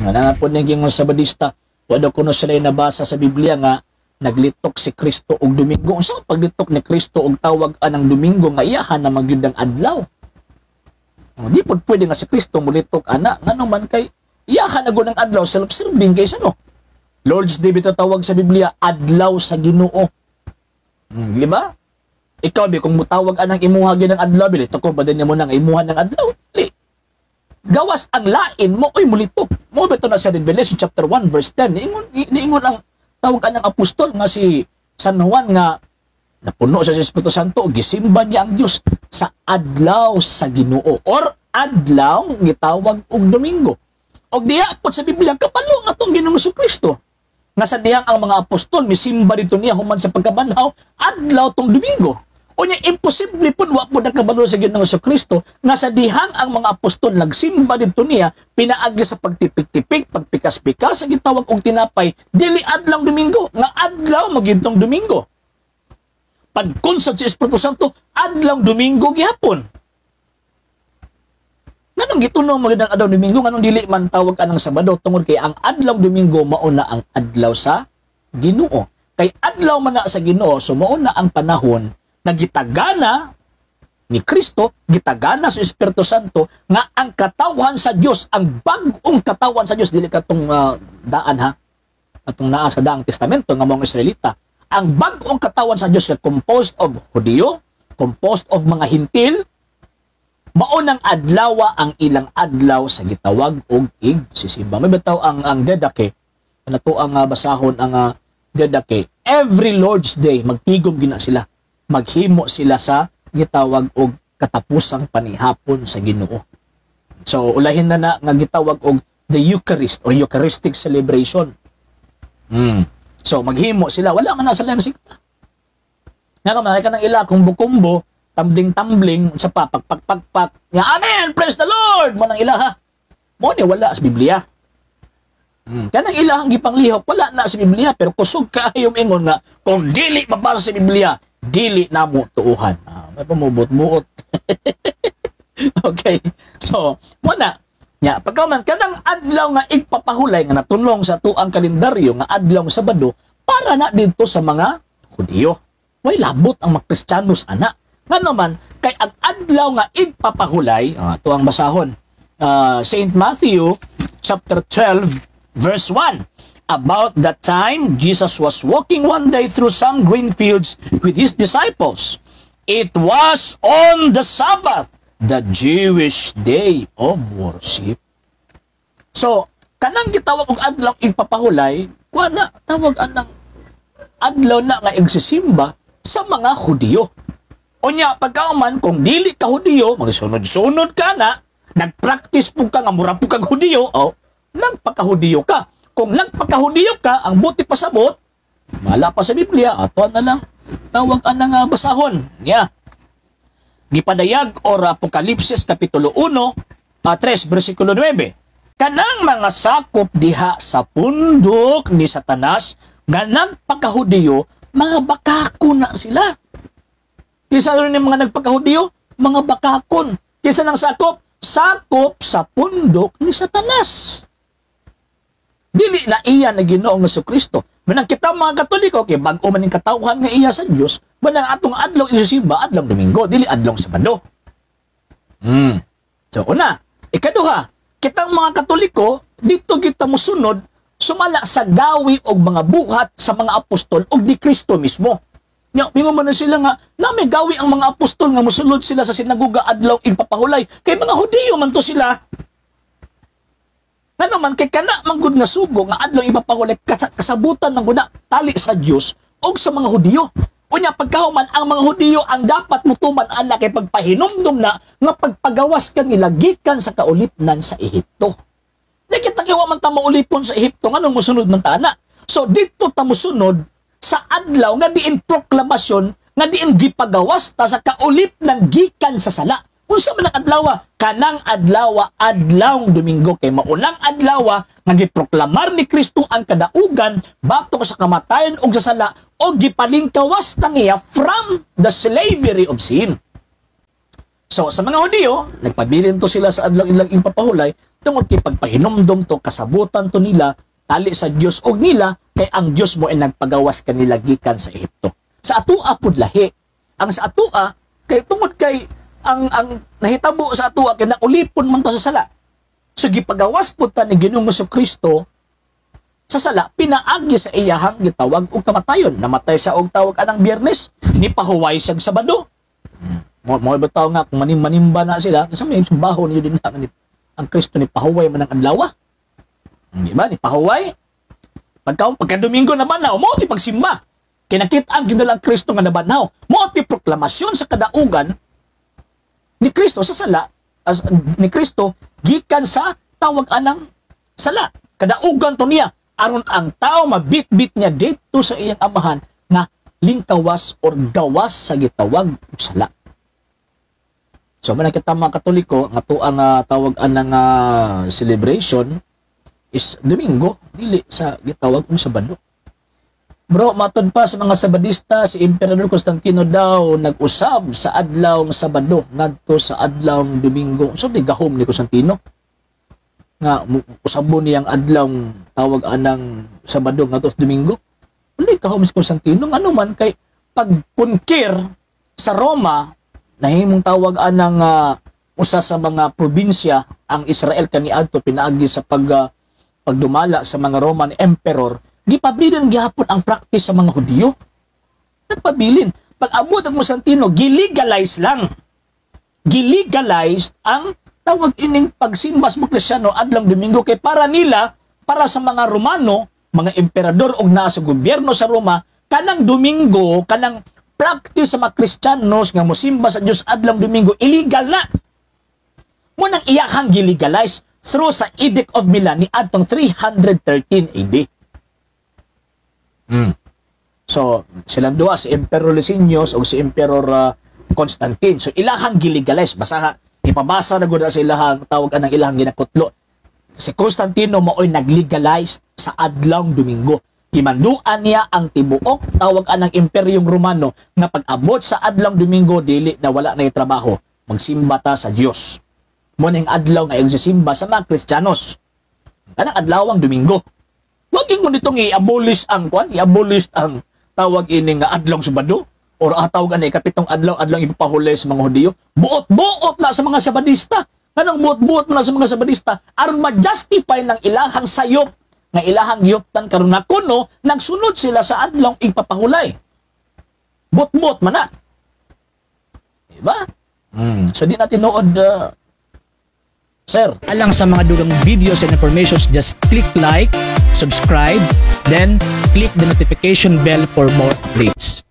Nga na po ning gingon Sabadista, wala kuno sila nabasa sa Biblia nga naglitok si Kristo og Domingo. Unsa paglitok ni Kristo og tawag anang Domingo nga iyahan na magyud ang adlaw? Oh, di pod pwede nga si Kristo mulitok ana, ngano man kay iyahan na gud ang adlaw, self-serving kay sa no. Lord's Day bitaw tawag sa Biblia, adlaw sa Ginoo. Di ba? Ikaw bi kung mutawag anang imuha gyud ang adlaw, bili ko ba din mo nang imuha ng adlaw? Dili. Gawas ang lain mo oy mulitok. Mo bito na sa Revelation chapter 1 verse 10. Niingon ang tawag anang apostol nga si San Juan nga napuno sa Espiritu Santo, gisimba niya ang Dios sa adlaw sa Ginoo or adlaw gitawag og Domingo. Og diha pod sa Biblia kapalo nga atong Ginoong Kristo. Nga sa dihang ang mga apostol misimba dito niya human sa pagkabanhaw adlaw tong Domingo. Unya imposible pud wa pud nakabalo sa Ginoong Kristo nga sa dihang ang mga apostol nagsimba didto niya pinaagi sa pagtipik-tipik, pagpikas-pikas sa gitawag og tinapay, dili adlaw Domingo, nga adlaw magintong Domingo. Pagkonsad sa Espiritu Santo, adlaw Domingo gihapon. Nganong gituno mo ang adlaw Domingo, nganong dili man tawag anang Sabado? Tungod kay ang adlaw Domingo mao na ang adlaw sa Ginoo. Kay adlaw man na sa Ginoo, so mao na ang panahon na gitagana ni Kristo, gitagana sa Espiritu Santo nga ang katawhan sa Dios, ang bag-ong katawhan sa Dios, dili katong daan ha, atong naa sa Daang Testamento nga mga Israelita. Ang bag-ong katawan sa Dios nga composed of Hudiyo, composed of mga Hintil, maunang adlawa ang ilang adlaw sa gitawag og igsisimba. May bitaw ang Didache, nato ang basahon ang Didache. Every Lord's Day magtigom gina sila. Maghimo sila sa gitawag og katapusang panihapon sa Ginoo. So ulahin na na nga gitawag og the Eucharist or Eucharistic celebration. So maghimo sila, wala man na sila sikta. Nga man ka nang ila kumbo-kumbo, tumbling-tumbling sa pa pagpagpagpak. Ya amen, praise the Lord, mo nang ila ha. Mo ni wala sa Biblia. Kanang ilahang gipanglihok wala na sa Biblia, pero kusog kaayo ingon nga kung dili mabasa sa Biblia, dili namo tuuhan. Ah, may pamubot-muot. Okay. So, mo na nya pagkaman kanang adlaw nga igpapahulay nga natulong sa tuang kalendaryo nga adlaw Sabado para na didto sa mga Hudiyo. Way labot ang mga Kristiyanos ana. Nga naman kay ang adlaw nga igpapahulay, tuang basahon. Saint Matthew chapter 12 verse 1. About that time, Jesus was walking one day through some green fields with his disciples. It was on the Sabbath, the Jewish day of worship. So, kanang gitawag og adlaw igpapahulay, kuha na tawag anang adlaw na nga igsisimba sa mga Hudiyo. Unya pagkauman kung dili ka Hudiyo, magsunod-sunod ka na, nagpractice po ka nga mura po kag Hudiyo, oh, nagpakahudiyo ka. Kung nagpakahudiyo ka, ang buti pasabot, mala pa sa Biblia, ato na lang tawag anang basahon. Yeah. Gipadayag or Apokalipsis kapitulo 1, 3 versikulo 9. Kanang mga sakop diha sa pundok ni Satanas nga nagpakahudiyo, mga bakako na sila. Kinsa ni mga nagpakahudiyo? Mga bakakon. Kinsa nang sakop? Sakop sa pundok ni Satanas. Dili na iya na Ginoong Kristo. Manang kita mga Katoliko, kay bag-o man ning katawhan nga iya sa Dios, manang atong adlaw isisimba adlaw Domingo, dili adlaw Sabado. So una, ikaduha, kitang mga Katoliko dito kita mosunod sumala sa gawi og mga buhat sa mga apostol og ni Kristo mismo. Nya, mingon man na sila nga, nami gawi ang mga apostol nga mosunod sila sa sinagoga adlaw igpapahulay. Kay mga Hudiyo man to sila. Ngano man kay kana man gud nga sugo nga adlaw ipapahulay kasabutan man gud na tali sa Dios og sa mga Hudiyo. Unya pagkahuman ang mga Hudiyo ang dapat mutuman ana kay pagpahinumdum na nga pagpagawas kanila gikan sa kaulipnan sa Ehipto. Di kita kay wa man ta maulipon sa Ehipto, nganong mosunod man ta ana? So didto ta mosunod sa adlaw nga diin proklamasyon nga diin gipagawas ta sa kaulipnan gikan sa sala. Unsa man ang adlaw? Kanang adlaw, adlawng Domingo, kay maunang adlaw nga giproklamar ni Kristo ang kadaugan batok sa kamatayon ug sa sala o gipalingkawas ta niya from the slavery of sin. So sa mga Hudiyo, nagpabilin to sila sa adlaw ilang ipapahulay, Tungod kay pagpahinumdom to, kasabutan to nila, tali sa Dios og nila, kay ang Dios mo ay nagpagawas kanila gikan sa Ehipto. Sa atoa pud lahi. Ang sa atoa kay tungod kay ang nahitabo sa atoa kay naulipon man to sa sala. So gipagawas pud ta ni Ginoong Kristo sa sala pinaagi sa iyahang gitawag og kamatayon. Namatay sa og tawag anang Biyernes, ni pahuway siyag Sabado. Mo mo bitaw nga kung manim-manimba na sila, kasi may sumbaho niyo din na ang Kristo ni pahuway man ang adlaw. Di ba? Ni pahuway. Pagka Domingo naman na, mo ti pagsimba. Kinakita ang ginala ang Kristo nga nabanhaw. Mo ti proklamasyon sa kadaugan ni Kristo sa sala, as, ni Kristo gikan sa tawag anang sala. Kadaugan to niya aron ang tao mabitbit niya dito sa iyang amahan nga lingkawas or gawas sa gitawag og sala. So man kita mga Katoliko nga tuang tawag anang celebration is Domingo, dili sa gitawag og Sabado. Bro, matod pa sa mga Sabadista, si Emperador Constantino daw nag-usab sa adlaw nga Sabado ngadto sa adlaw Domingo. So di gahom ni Constantino nga usabon niyang adlaw tawag anang Sabado ngadto sa Domingo. Wala gahom si Constantino, ano man kay pag-conquer sa Roma, nahimong tawag anang usa sa mga probinsya ang Israel kaniadto pinaagi sa pagdumala sa mga Roman emperor, gipabilin gihapon ang practice sa mga Hudiyo. Nagpabilin. Pag abot ang Constantino, gilegalize lang. Gilegalize ang tawag ining pagsimba sa mga Kristiyano adlang Domingo kay para nila, para sa mga Romano, mga emperador og naa sa gobyerno sa Roma, kanang Domingo, kanang practice sa mga Kristiyanos nga mosimba sa Dios adlang Domingo, illegal na. Mo nang iyahang gilegalize through sa Edict of Milan ni adtong 313 AD. So, silang duha, si Emperor Licinius o si Emperor Constantine. So, ilahang gilegalize. Basta ipabasa na gud sa ilahang tawag anang ilahang ginakutlo. Si Constantino maoy naglegalize sa adlawng Domingo. Gimanduan niya ang tibuok tawag anang Imperyong Romano nga pag-abot sa adlawng Domingo, dili na, wala na trabaho. Magsimba ta sa Dios. Mo ning adlaw nga igsisimba sa mga Kristiyanos. Kanang adlawang Domingo. Wag mo nitong i-abolish ang kwan, i-abolish ang tawag ini nga adlawng Sabado or tawag ani ikapitong adlaw, adlaw ipapahuli sa mga Hudiyo. Buot-buot na sa mga Sabadista. Kanang buot-buot na sa mga Sabadista aron ma-justify ng ilahang sayop nga ilahang giyuptan karon nga kuno nagsunod sila sa adlawng ipapahulay. Buot-buot man na. Diba? So di na tinuod, sir. Alang sa mga dugang videos and informations, just click like, subscribe, then click the notification bell for more updates.